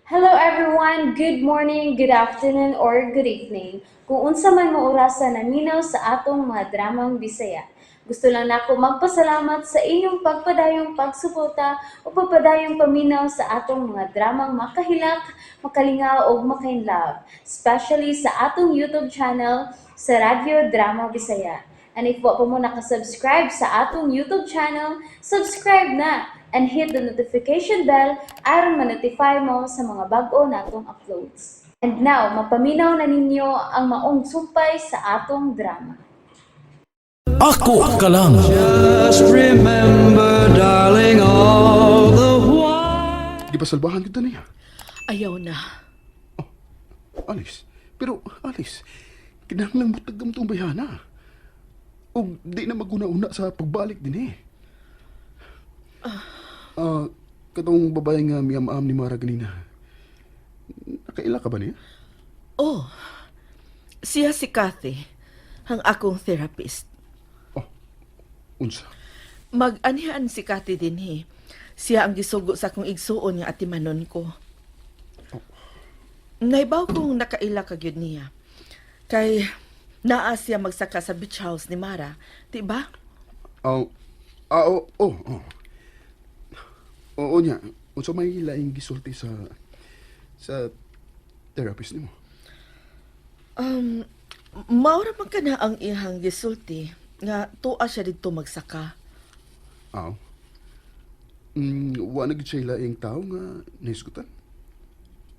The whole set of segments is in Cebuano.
Hello everyone! Good morning, good afternoon, or good evening. Kung unsa man mo orasa naminaw sa atong mga dramang Bisaya. Gusto lang nako magpasalamat sa inyong pagpadayong pagsuporta o pagpadayong paminaw sa atong mga dramang makahilak, makalingaw ug makainlove, especially sa atong YouTube channel sa Radyo Drama Bisaya. And if wa pa mo nakasubscribe sa atong YouTube channel, subscribe na and hit the notification bell aron ma-notify mo sa mga bag-o natong uploads. And now, mapaminaw na ninyo ang maong sumpay sa atong drama. Ako ka lang. Just remember, darling, all the while. Di ba salbahan kita niya? Ayaw na. Alice, pero Alice, kinahanglan mo tagam tong bayhana. O di na maguna-una sa pagbalik din eh. Ah, katong babae nga miyam-am ni Mara ganina. Nakaila ka ba niya? Oh, siya si Kathy, ang akong therapist. Oh, unsa? Mag-anihan si Kathy dinhi. Siya ang gisugo sa akong igsuon nga atimanon ko. Naibaw kong nakaila ka gyud niya. Kay naa siya magsaka sa beach house ni Mara, di ba? Oh, ah, oh, oh, oh. Oo niya. Unsa may laing gisulti sa therapist nimo? Maura man ka na ang iyang gisulti nga tuwa siya didto magsaka. Aw. Wa na gid siya laing tao nga nahisgutan.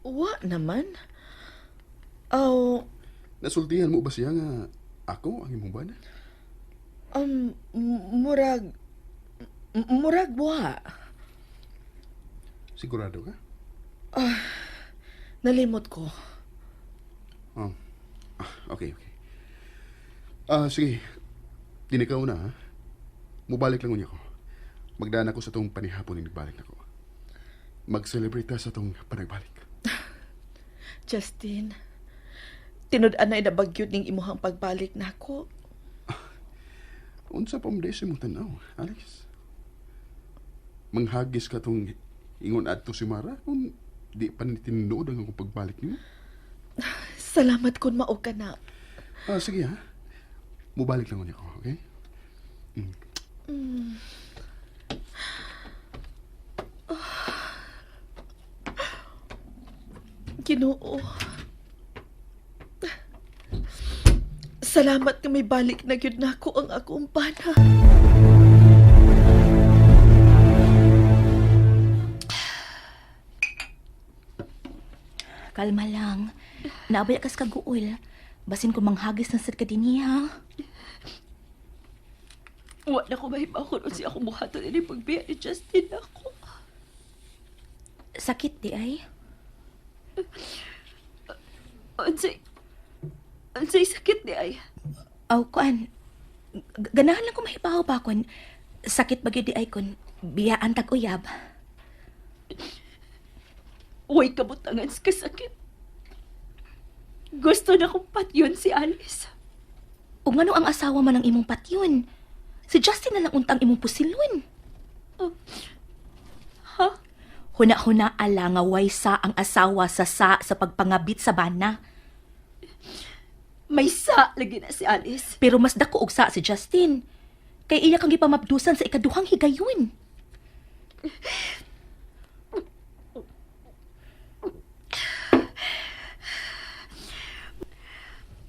Wa naman. Aw, Nasultihan mo ba siya nga ako ang imong bana? Murag wa. Sigurado ka? Nalimot ko. Oh. Ah, okay, okay. Ah, sige. Dinikaw na, ha? Mubalik lang unya ko. Magdaan ako sa tong panihapon ni nagbalik na ko. Mag-celebrate ta sa tong panagbalik. Justin, tinud-an na inabagyod ning imuhang pagbalik nako. Unsa pa mo sa imong tanaw, Alex? Manghagis ka tong ingon adto si Mara kung di pa ni tinuod ang akong pagbalik nimo. Salamat kun mao ka na. Ah, sige ha. Mubalik lang unya ko, okay? Ginoo. Salamat nga may balik na gyud nako ang akong bana. Kalma lang. Naabay kas kaguol. Basin kung manghagis na sad ka dinhi ha. Wa na ko mahibaw kung unsa akong buhaton ini pagbiya ni Justin ako. Sakit di ay. Unsay sakit di ay? Aw kuan. Ganahan lang ko mahibaw ba kun sakit ba gyud di ay kun biyaan tag uyab. Way kabutangan sa kasakit. Gusto na kong patyon si Alice. Ug ngano ang asawa man ang imong patyon? Si Justin na lang untang imong pusilon. Ha? Huna-huna ala nga way sa ang asawa sa pagpangabit sa bana. May sa lagi na si Alice. Pero mas dako og sa si Justin. Kay iya kang gipamabdusan sa ikaduhang higayon.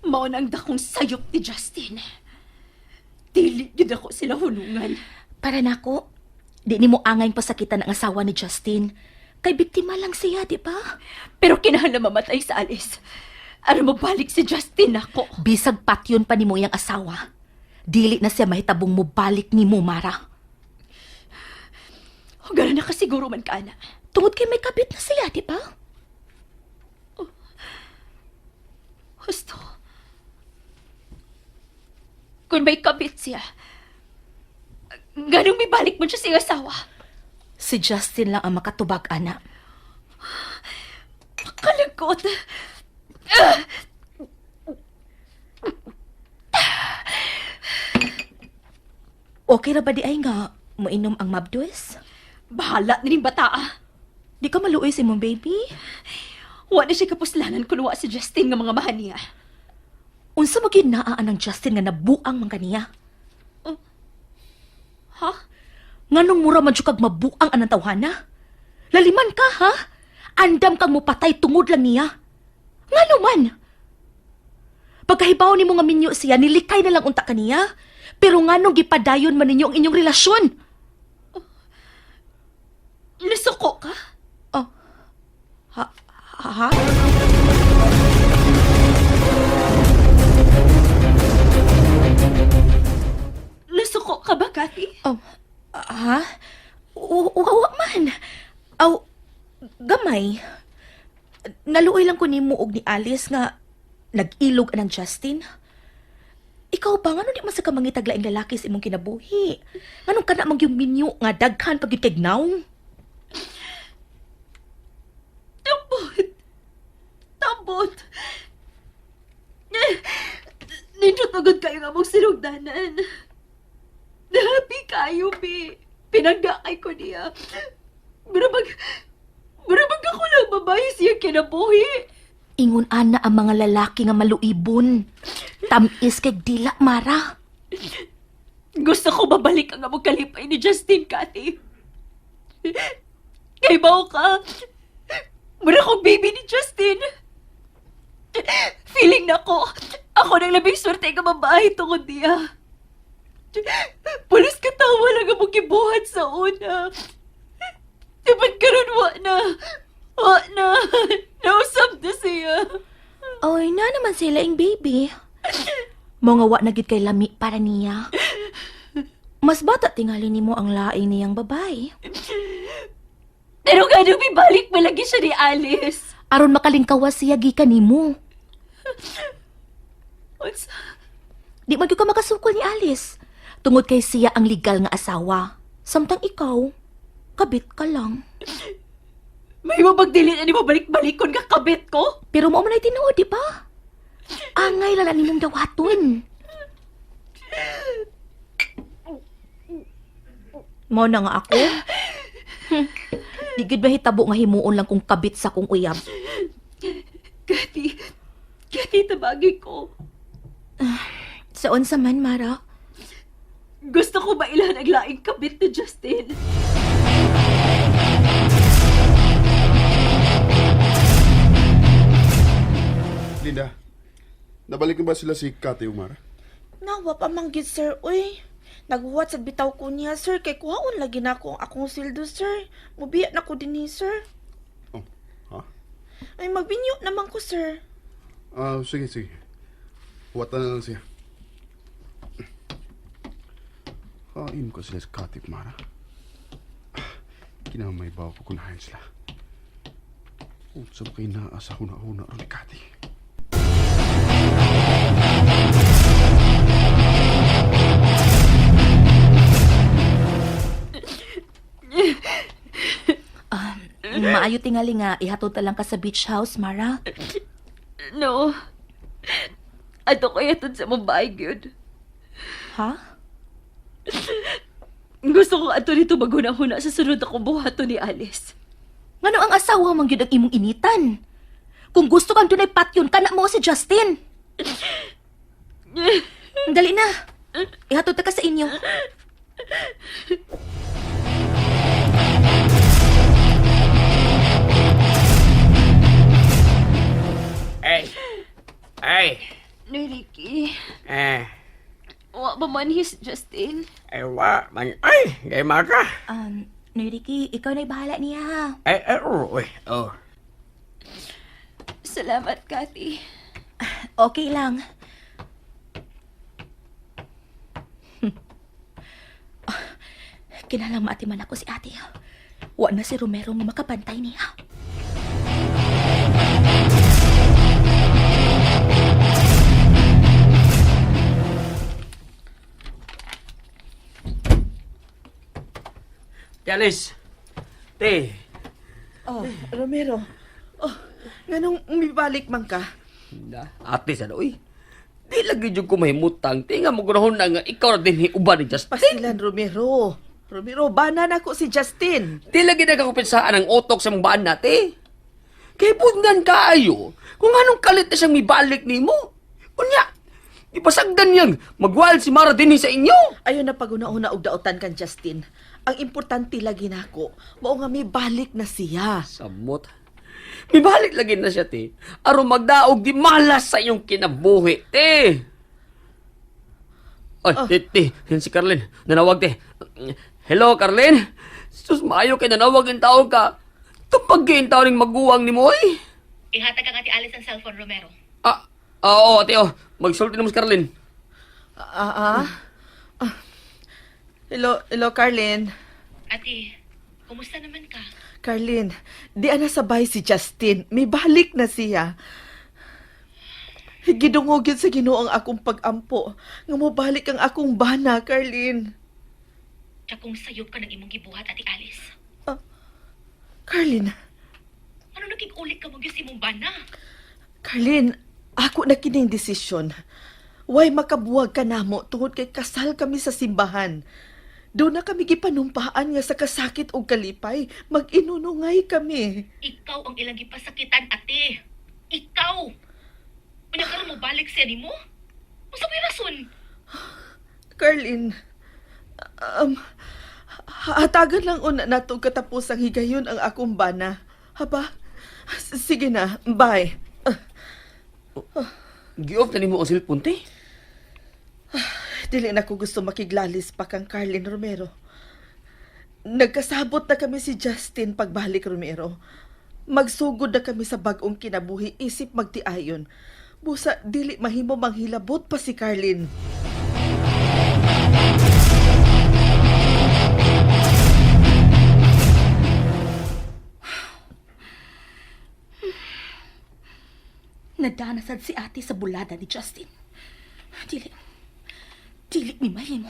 Mao na ang dakong sayop ni Justin. Dili gyud ako sila hulungan. Para nako, di nimo angay pasakitan ang asawa ni Justin. Kay biktima lang siya, di ba? Pero kinahanglan mamatay sa Alice. Aron mabalik si Justin ako. Bisag patyon pa nimo iyang asawa. Dili na siya mahitabong mobalik nimo, Mara. Gano'n na kasiguro man ka, ana. Tungod kay may kabit na siya, di ba? Husto. Kung may kabit siya, ganong may balik man siya sa iyang asawa. Si Justin lang ang makatubag, ana. Kalagkot. Okay ra ba di ay nga moinom ang mabdus? Bahala na ning bataa. Di ka maluoy sa imong baby? Wa na siya kapuslanan kung wa si Justin nga mga mahan niya. Unsa mo gyud naa ang Justin nga nabuang man kaniya? Ha? Nganong mura man jud kag mabuang anang tawhana? Laliman ka, ha? Andam kang mupatay tungod lang niya. Ngano man? Pagkahibaw nimo nga minyo siya, nilikay na lang unta kaniya. Pero nganong gipadayon man ninyo ang inyong relasyon? Nasuko ka? Oh. Ha? Ha? Nasuko ka ba, Kathy? Oh, ha? Wa man. Aw, gamay. Naluoy lang ko nimo og ni Alice nga nag-ilog anang Justin. Ikaw ba ngano di man sa ka mangitag laing lalaki sa imong kinabuhi? Nganong kana man gyud minyo nga daghan pag gyud kay nawong? Tambot! Tambot! Nindot agad kayo nga mong sinugdanan. Happy kayo, bi. Pinangga kay ko niya. Murabag, murabag ako lang babae siya kinabuhi. Ingon ana ang mga lalaki nga maluibon. Tamis kay dila mara. Gusto ko babalik ang among kalipay ni Justin, Kathy. Kay bao ka. Mura kong baby ni Justin. Feeling na ko, ako nang labing swerte nga babae tungod niya. Pulos katawa lang ang mong gibuhat sa una. Dapat karon wa na. Wa na. Nausap na siya. Oy, na naman sila ing baby. Mga wa na gid kay lami para niya. Mas bata tingali nimo ang laing niyang babae. Pero nga nung ibalik malagi siya ni Alice. Aron makalingkawas siya gikan nimo. Unsa? Di man gyud ka makasukol ni Alice. Tungod kay siya ang legal nga asawa. Samtang ikaw, kabit ka lang. May mabagdili na ni mabalik-balikon ka kabit ko? Pero mao man ay tinuod, di ba? Angay lang na nimong dawaton. Mao na nga ako. Di gid mahitabo nga himuon lang kung kabit sa kong uyab. Kathy, Kathy, tabagi ko. Sa unsa man, Mara? Gusto ko mailan ang laing kabit ni Justin. Linda, nabalik na ba sila si Kate Umara? Nawa pa man gid sir, uy. Naghuwat sa bitaw ko niya sir kay kuhaon lagi na ako ang akong sweldo sir. Mubiya na ko dinhi sir. Oh, ha? Ay magbinyo naman ko sir. Ah, sige, sige. Huwatan na lang siya. Kain ko sila sa Kate Umara. Kinamay ba ako kunahin sila? Unsa ba kayo naasa huna-huna ron ni Kate? Maayo tingali nga ihatod ta lang ka sa beach house, Mara. No. Ato ko yatod sa mabay, gyud. Ha? Gusto ko ato nito maghuna-huna sa sunod akong buhaton ni Alice. Ngano ang asawa man gyud ang imong initan? Kung gusto kang dunay patyon, kana mo si Justin. Dali na. Ihatod ta ka sa inyo. Ay! Ay! Noy, Ricky, Eh, wa ba man his Justin? ay wa man. Ay, gay maka. Noy Ricky, ikaw na'y bahala niya ha. Ay, ay, oh, uy, oh. Salamat, Kathy. Okay lang. Kinalang maatiman ako si ate. Wa na si Romero nga makabantay niya. Te Alice. Te. Oh, Romero. Oh, nganong umibalik man ka? Na, ate sa uy. Di lagi jud ko mahimutang. Ti nga mo na nga ikaw ra din uban ni Justin. Pasilan Romero. Romero, bana nako si Justin. Di lagi nagkakumpensaan ang utok sa mong baan nate. Kay bundan kaayo, kung anong kalit na siyang mibalik nimo. Unya, ipasagdan niyang magwal si Mara dinhi sa inyo. Ayon na paguna-una og daotan kan Justin. Ang importante lagi nako, mao nga may balik na siya. Samot. Mibalik lagi na siya, te. Aron magdaog di malas sa iyong kinabuhi, te. Ay, te, te, yan si Carlin. Nanawag, te. Hello, Carlin. Sus, maayo kay nanawag ang tao ka. Tupag kay tao ning maguwang ni mo, eh. Ihatag ang Ate Alice ang cellphone, Romero. Ah, ah, oo, ate, oh. Magsulti na mo si Carlin. Ah, ah. Ah. Hello, hello Carlin. Ate, kumusta naman ka? Carlin, di ana sabay si Justin. May balik na siya. Gidungog yun sa Ginoo ang akong pag-ampo. Nga mobalik ang akong bana, Carlin. Tsakong sayop ka ng imong gibuhat, Ate Alice. Carlin, Ano naging ulit ka mo sa imong bana? Carlin, ako na kining desisyon. Way makabuwag ka namo tungod kay kasal kami sa simbahan. Doon na kami gipanumpaan nga sa kasakit o kalipay, mag-inunungay kami. Ikaw ang ilang gipasakitan, ate. Ikaw! Unya karon mo balik siya nimo? Unsa may rason? Carlin, um, hatagan lang una nato katapos ang higayon ang akong bana. Haba? Sige na, bye. Gi-off na nimo ang cellphone, te. Dili na ko gusto makiglalis pa kang Carlin Romero. Nagkasabot na kami si Justin pagbalik, Romero. Magsugod na kami sa bagong kinabuhi isip magtiayon. Busa dili mahimo manghilabot pa si Carlin. Nadanasad si ate sa bulada ni Justin. Dili. Dili mi mahimo.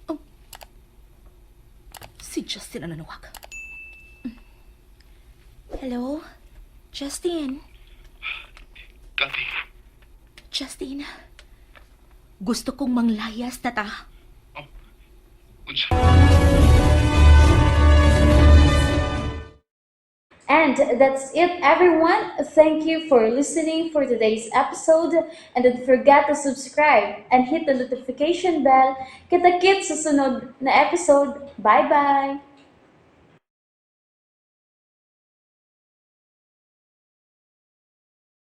Oh. Si Justin ang nanawag. Hello? Justin? Kathy, Justin? Gusto kong manglayas na ta. unsa? And that's it, everyone. Thank you for listening for today's episode. And don't forget to subscribe and hit the notification bell. Kita-kits sa sunod na episode. Bye-bye!